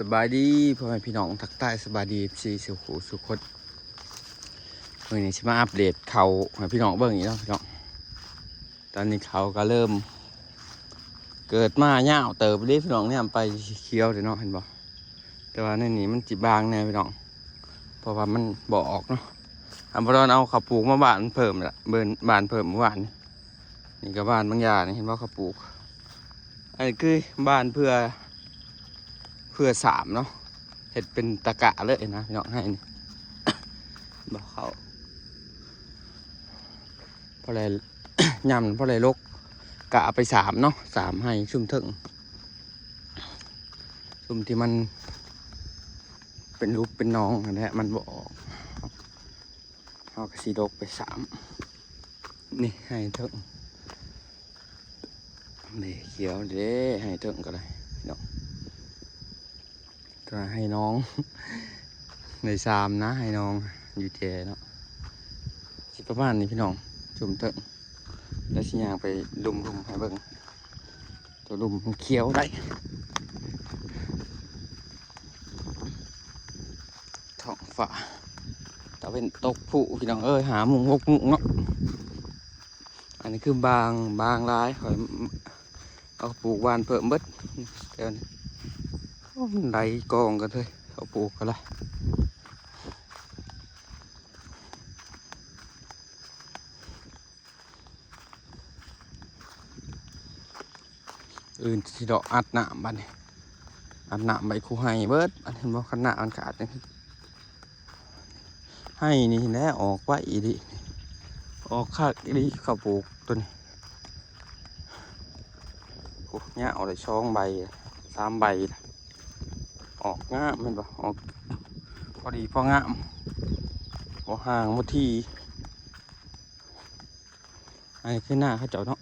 ສະບາຍດີພໍ່ແມ່ພີ່ນ້ອງ ທັກທາຍສະບາຍດີ ເອັຟຊີ ສູ່ຜູ້ສູ່ຄົນ. ມື້ນີ້ຊິມາອັບເດດເຂົ້າໃຫ້ພີ່ນ້ອງເບິ່ງອີກເນາະພີ່ນ້ອງ. ຕອນນີ້ເຂົ້າກໍເລີ່ມ ເກີດມາຍາວເຕີບເດ້ພີ່ນ້ອງ ແນມໄປຂຽວເດ້ເນາະ ເຫັນບໍ່? ແຕ່ວ່າໃນນີ້ມັນຊິບາງແດ່ພີ່ນ້ອງ ເພາະວ່າມັນບໍ່ອອກເນາະ. ອາ ບໍ່ດອນເອົາເຂົ້າປູກມາຫວ່ານເພີ່ມລະ ເບິ່ງຫວ່ານເພີ່ມມື້ວານນີ້. ນີ້ກໍຫວ່ານບາງຢ່າງນີ້ ເຫັນບໍ່ ເຂົ້າປູກ. ອັນນີ້ຄືຫວ່ານເພື່ອ ເພື່ອສາມເນາະ ເຮັດເປັນຕະກະເລີຍນະພີ່ນ້ອງ. ໃຫ້ນີ້ບໍ່ເຂົ້າ ພໍໄດ້ ຍາມພໍໄດ້ລົກ ກະເອົາໄປສາມເນາະ ສາມໃຫ້ຊຸມເທິງ ຊຸມທີ່ມັນເປັນຫຼຸບເປັນໜອງຫັ້ນແຫຼະ ມັນບໍ່ອອກ ເຮົາກໍຊິດົກໄປສາມ. ນີ້ໃຫ້ເທິງ ນີ້ຂຽວເດ້ ໃຫ້ເທິງກໍໄດ້ເນາະ. ກໍໃຫ້ນ້ອງ ໄດ້ສາມນະ ໃຫ້ນ້ອງຢູ່ແຈເນາະ. ຊິປະມານນີ້ພີ່ນ້ອງ ຊຸມເທິງ ແລ້ວຊິຍ່າງໄປລຸ່ມໆໃຫ້ເບິ່ງ. ຕົວລຸ່ມມັນຂຽວໄດ໋. ທ້ອງຟ້າຕາເວັນຕົກພຸພີ່ນ້ອງເອີຍ ຫ້າໂມງຫົກໂມງເນາະ. ອັນນີ້ຄືບາງ ບາງຫຼາຍ ຂ້ອຍເອົາປູກຫວ່ານເພີ່ມເບິດແຖວນີ້. ໂອ້ ມັນໄຫຼກອງກັນເລີຍ ເອົາປູກກໍໄດ້. ອື່ນຊິເດາະອັດນ້ຳບັດນີ້ ອັດນ້ຳໄວ້ຄູ່ໄຮ່ເບິດ. ອັນ ເຫັນບໍ່ ຄັນນ້ຳມັນຂາດຈັ່ງ ໄຮ່ນີ້ແຫຼະອອກໄວອີ່ຫຼີ ອອກຄັກອີ່ຫຼີ ເຂົ້າປູກຕົວນີ້. ໂອ້ ຍາວໄດ້ສອງໃບ ສາມໃບ ອອກງາມແມ່ນບໍ່ ອອກພໍດີພໍງາມ ບໍ່ຫ່າງບໍ່ຖີ່. ອັນນີ້ຄືນາເຂົາເຈົ້າເນາະ.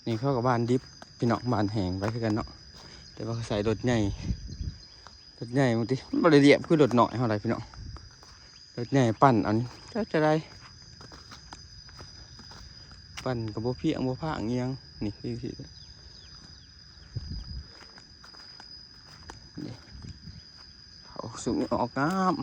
ນີ້ເຂົາກໍຫວ່ານດິບພີ່ນ້ອງ ຫວ່ານແຫ້ງໄປຄືກັນເນາະ ແຕ່ວ່າເຂົາໃຊ້ລົດໃຫຍ່ ລົດໃຫຍ່ບາງທີມັນບໍ່ໄດ້ລຽບຄືລົດນ້ອຍເຮົາໃດ໋ພີ່ນ້ອງ. ລົດໃຫຍ່ປັ່ນເອົານີ້ ຈັກຈະໄດ້ ປັ່ນກໍບໍ່ພຽງບໍ່ພາງອີ່ຫຍັງ. ນີ້ຄື ນີ້ ເຂົາສຸກນີ້ອອກງາມ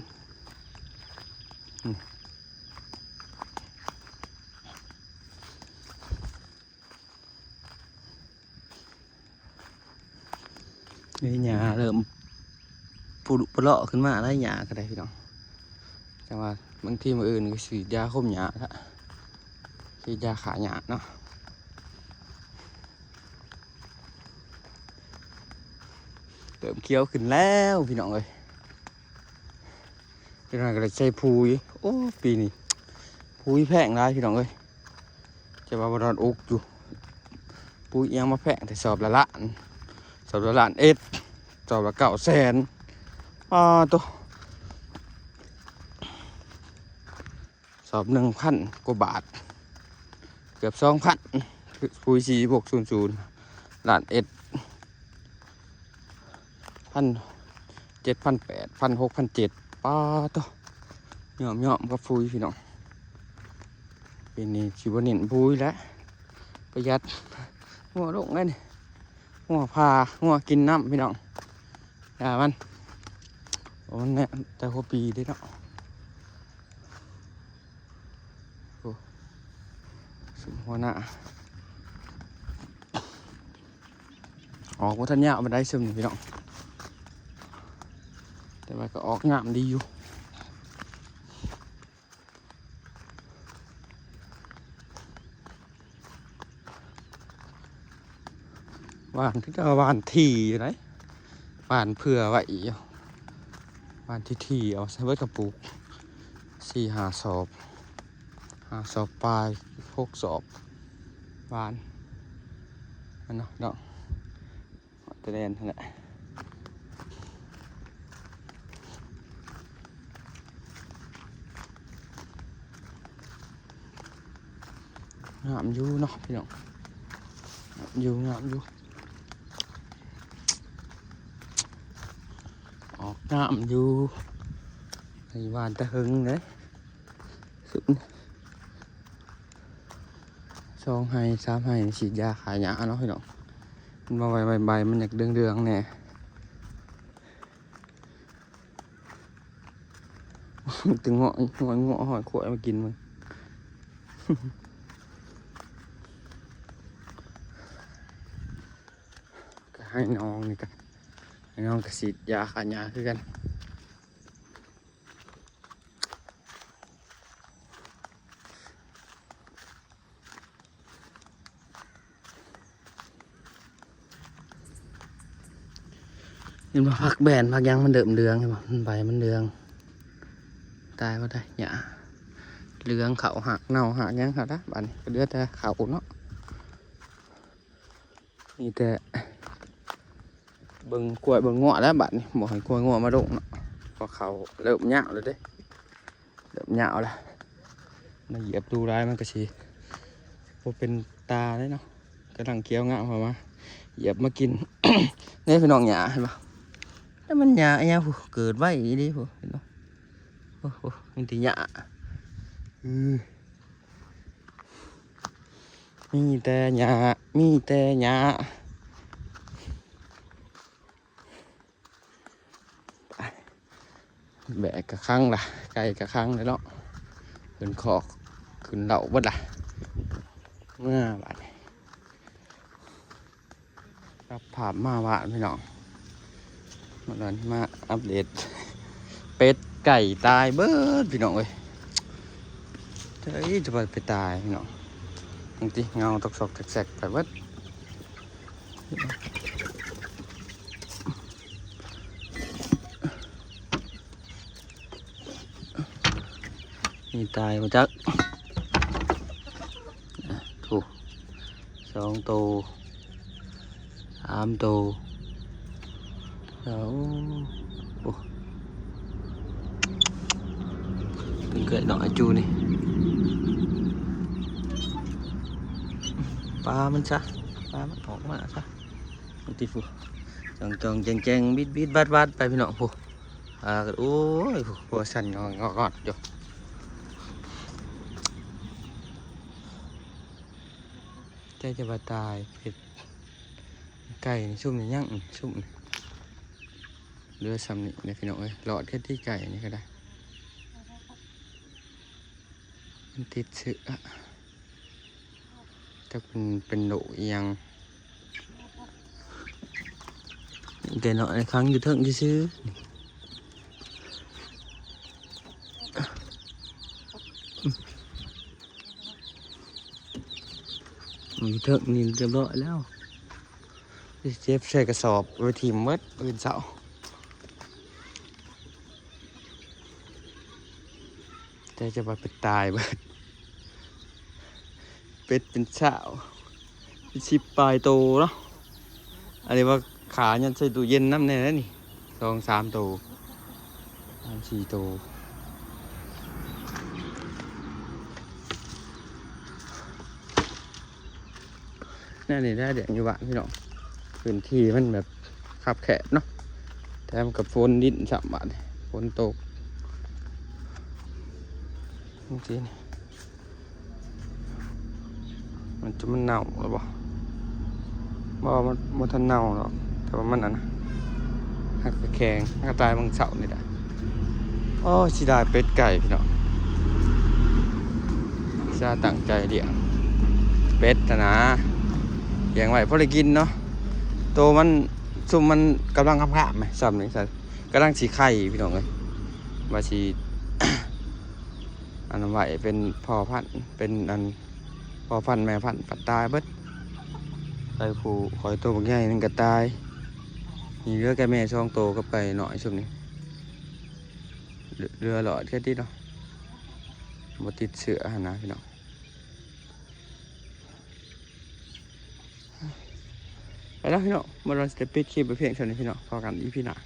ນີ້ຫຍ້າເລີ່ມ ປຸລຸປະເລາະຂຶ້ນມາແລ້ວ ຫຍ້າກໍໄດ້ພີ່ນ້ອງ. ແຕ່ວ່າບາງທີມື້ອື່ນກໍສີດຢາຄຸມຫຍ້າລະ ສີດຢາຂ້າຫຍ້າເນາະ. ເລີ່ມຂຽວຂຶ້ນແລ້ວພີ່ນ້ອງເອີຍ. ຈັກໜ້ອຍກໍໄດ້ໃສ່ປຸ໋ຍ. ໂອ້ ປີນີ້ປຸ໋ຍແພງຫຼາຍພີ່ນ້ອງເອີຍ. ຈະວ່າບໍ່ນອນອົກຢູ່ ປຸ໋ຍອີ່ຫຍັງມາແພງແຕ່ສອບລະລ້ານ ສອບລະລ້ານເອັດ ສອບລະເກົ້າແສນ. ປາໂຕ ສອບໜຶ່ງພັນກວ່າບາດ ເກືອບສອງພັນ ປຸ໋ຍສີ່ຫົກສູນສູນ ລ້ານເອັດ ພັນເຈັດ ພັນແປດ ພັນຫົກ ພັນເຈັດ. ປາໂຕ ຍອມໆກັບປຸ໋ຍພີ່ນ້ອງ. ປີນີ້ຊິບໍ່ເນັ້ນປຸ໋ຍແລ້ວ ປະຢັດ ງົວລົງເລີຍນີ້ ງົວພາ ງົວກິນນ້ຳພີ່ນ້ອງ. ຢ່າມັນ ໂອ້ ມັນແມ່ນແຕ່ຫົວປີເດ້ເນາະ. ໂອ້ ຊຸມຫົວໜ້າ ອອກບໍ່ທັນຍາວປານໃດຊຸມນີ້ພີ່ນ້ອງ ແຕ່ວ່າກໍອອກງາມດີຢູ່. ຫວ່ານຄືກັນ ຫວ່ານຖີ່ຢູ່ໃດ໋ ຫວ່ານເຜື່ອໄວ້ຢູ່ ຫວ່ານຖີ່ໆ ເອົາໃສ່ເບິດກະປຸກ ສີ່ຫ້າສອບ ຫ້າສອບປາຍ ຫົກສອບ ຫວ່ານ ແມ່ນເນາະ ເນາະ. ຮອດແຕ່ແດນຫັ້ນແຫຼະ ງາມຢູ່ເນາະພີ່ນ້ອງ ງາມຢູ່ ງາມຢູ່ ອອກງາມຢູ່. ໃຫ້ຫວ່ານແຕ່ເຫິງເດ້ ສຸດ ສອງໄຮ່ສາມໄຮ່ ສີດຢາຂ້າຫຍ້າເນາະພີ່ນ້ອງ. ມັນບໍ່ໄວ ໃບມັນຢາກເຫຼືອງໆແດ່. ຕຶງເງາະ ຫອຍເງາະຫອຍຂວດມາກິນມັນ. ກໍໃຫ້ນ້ອງນີ້ກໍ ໃຫ້ນ້ອງກໍສີດຢາຂ້າຫຍ້າຄືກັນ. ເຫັນບໍ່ ຜັກແບນ ຜັກຫຍັງມັນເລີ່ມເຫຼືອງ ເຫັນບໍ່ ມັນໃບມັນເຫຼືອງ. ຕາຍບໍ່ໄດ້ຫຍ້າເຫຼືອງ ເຂົ້າຮາກເນົ່າຮາກຫຍັງຫັ້ນລະ. ບາດນີ້ກໍເຫຼືອແຕ່ເຂົ້າເນາະ. ມີແຕ່ເບິ່ງກວຍເບິ່ງງົວແລ້ວບາດນີ້ ບໍ່ໃຫ້ກວຍງົວມາດົງເນາະ ເພາະເຂົາເລີ່ມຍາວແລ້ວເດ້ ເລີ່ມຍາວແລ້ວ. ມາຢຽບດູຫຼາຍມັນກໍຊິບໍ່ເປັນຕາເດ້ເນາະ. ກຳລັງຂຽວງາມເຂົ້າມາ ຢຽບມາກິນເດ້ພີ່ນ້ອງ. ຫຍ້າເຫັນບໍ່ ແຕ່ມັນຫຍ້າອີຫຍັງພຸ້ນ ເກີດໄວອີ່ຫຼີພຸ້ນ ເຫັນບໍ່. ໂອ້ໂຫ ມີແຕ່ຫຍ້າ ອື ມີແຕ່ຫຍ້າ ມີແຕ່ຫຍ້າ. ແບກກະຄັງລະ ໄກ່ກະຄັງແລ້ວເນາະ ຂຶ້ນຄອກ ຂຶ້ນເລົ້າເບິດລະ. ເມືອບາດນີ້ ກັບພາບມາບ້ານພີ່ນ້ອງ ມາດອນ ມາອັບເດດ ເປັດໄກ່ຕາຍເບິດພີ່ນ້ອງເອີຍ. ເອີຍ ຈະວ່າໄປຕາຍພີ່ນ້ອງ ເບິ່ງຕິ ເງົາຕອກຊອກແຊກໄປເບິດ. ນີ້ຕາຍບໍ່ຈັກ ອ່ະ ໂທ້ ສອງໂຕ ສາມໂຕ. ໂອ້ ໂອ້ ເປັນເກີດເນາະ ອາຈູນີ້ ປາມັນຊະ ປາມັນອອກມາຊະ. ຕິ ພຸ້ນ ຈ່ອງໆແຈ້ງໆ ບິດໆບັດໆໄປພີ່ນ້ອງ ພຸ້ນ. ອ່າ ໂອ້ຍ ພຸ້ນ ຫົວສັ່ນງອດໆຢູ່. ໃຈຈະວ່າຕາຍ ເປັດ ໄກ່ນີ້ຊຸມນີ້ຍັງ ຊຸມນີ້ເຫຼືອຊ່ຳນີ້ແຫຼະພີ່ນ້ອງເອີຍ. ລອດແຄ່ທີ່ໄກ່ນີ້ກໍໄດ້ ມັນຕິດເຊື້ອ ຈັກເປັນ ເປັນໂລກອີ່ຫຍັງ. ແຕ່ເນາະ ໄອ້ຂັງຢູ່ເທິງຊື່ໆ ຢູ່ເທິງນີ້ຮຽບຮ້ອຍແລ້ວ. ເກັບໃສ່ກະສອບໄວ້ຖິ້ມເບິດ ມື້ອື່ນເຊົ້າ. ແຕ່ຈະວ່າເປັດຕາຍເບິດ ເປັດເປັນຊາວ ເປັນສິບປາຍໂຕເນາະ. ອັນນີ້ວ່າຂາຍັດໃສ່ຕູ້ເຢັນນຳແດ່ແລ້ວນີ້ ສອງສາມໂຕ ສາມສີ່ໂຕ. ແນວນີ້ໄດ້ແດງຢູ່ບ້ານພີ່ນ້ອງ ພື້ນທີ່ມັນແບບຄັບແຄບເນາະ ແຖມກັບຝົນດິນຊ້ຳ ບາດນີ້ຝົນຕົກຈັ່ງຊີ້ ມັນຈະ ມັນເນົ່າແລ້ວບໍ່? ບໍ່ ມັນບໍ່ທັນເນົ່າດອກ ແຕ່ວ່າມັນອັນນັ້ນ ຫາກແຂງ ຫາກຕາຍມື້ເຊົ້ານີ້ລະ. ໂອ້ຍ ເສຍດາຍເປັດໄກ່ພີ່ນ້ອງ ອຸດສ່າຕັ້ງໃຈລ້ຽງເປັດຫັ້ນນາ ລ້ຽງໄວ້ພໍໄດ້ກິນເນາະ. ໂຕມັນ ຊຸມມັນກຳລັງງາມໆ ແໝ່ ຊ່ຳນີ້ ກຳລັງຊິໄຂ່ພີ່ນ້ອງເອີຍ ວ່າຊິອັນນັ້ນໄວ້ເປັນພໍ່ພັນ ເປັນອັນ ພໍ່ພັນແມ່ພັນ ພັດຕາຍເບິດ. ໄກ່ຜູ້ຂ້ອຍໂຕບັກໃຫຍ່ໜຶ່ງກໍຕາຍ ນີ້ເຫຼືອແຕ່ແມ່ສອງໂຕກັບໄກ່ນ້ອຍຊຸມນີ້ ເຫຼືອ ເຫຼືອຫຼອດແຄ່ຕິເນາະ ບໍ່ຕິດເຊື້ອຫັ້ນນະພີ່ນ້ອງ. ໄປແລ້ວພີ່ນ້ອງ ມາລອງຈະໄດ້ປິດຄລິບໄວ້ພຽງເທົ່ານີ້ພີ່ນ້ອງ ພໍ້ກັນອີພີໜ້າ.